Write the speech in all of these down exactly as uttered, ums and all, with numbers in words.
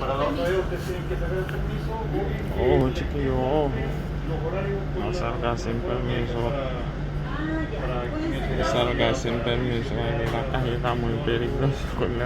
Oh, tcheke yo, oh. Nan sal ka se m pèmiso. Sal ka se m pèmiso. Lakay la mwen peligros kounye a.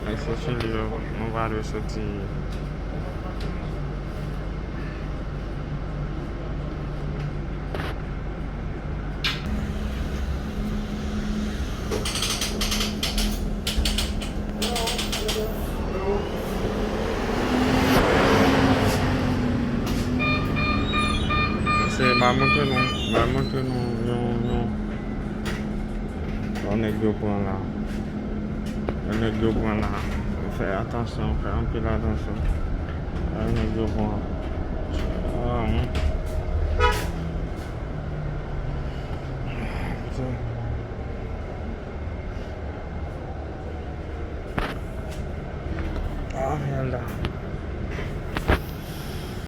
Ay, se Chili yo, nou pa dwe soti. Se, m a montre nou, m a montre nou yon, yon, yon nèg yo pran la. Yon nèg yo pran la. Fè atansyon, fè anpil atansyon. Yon nèg yo pran. Ah, hmm. Ah, mèda.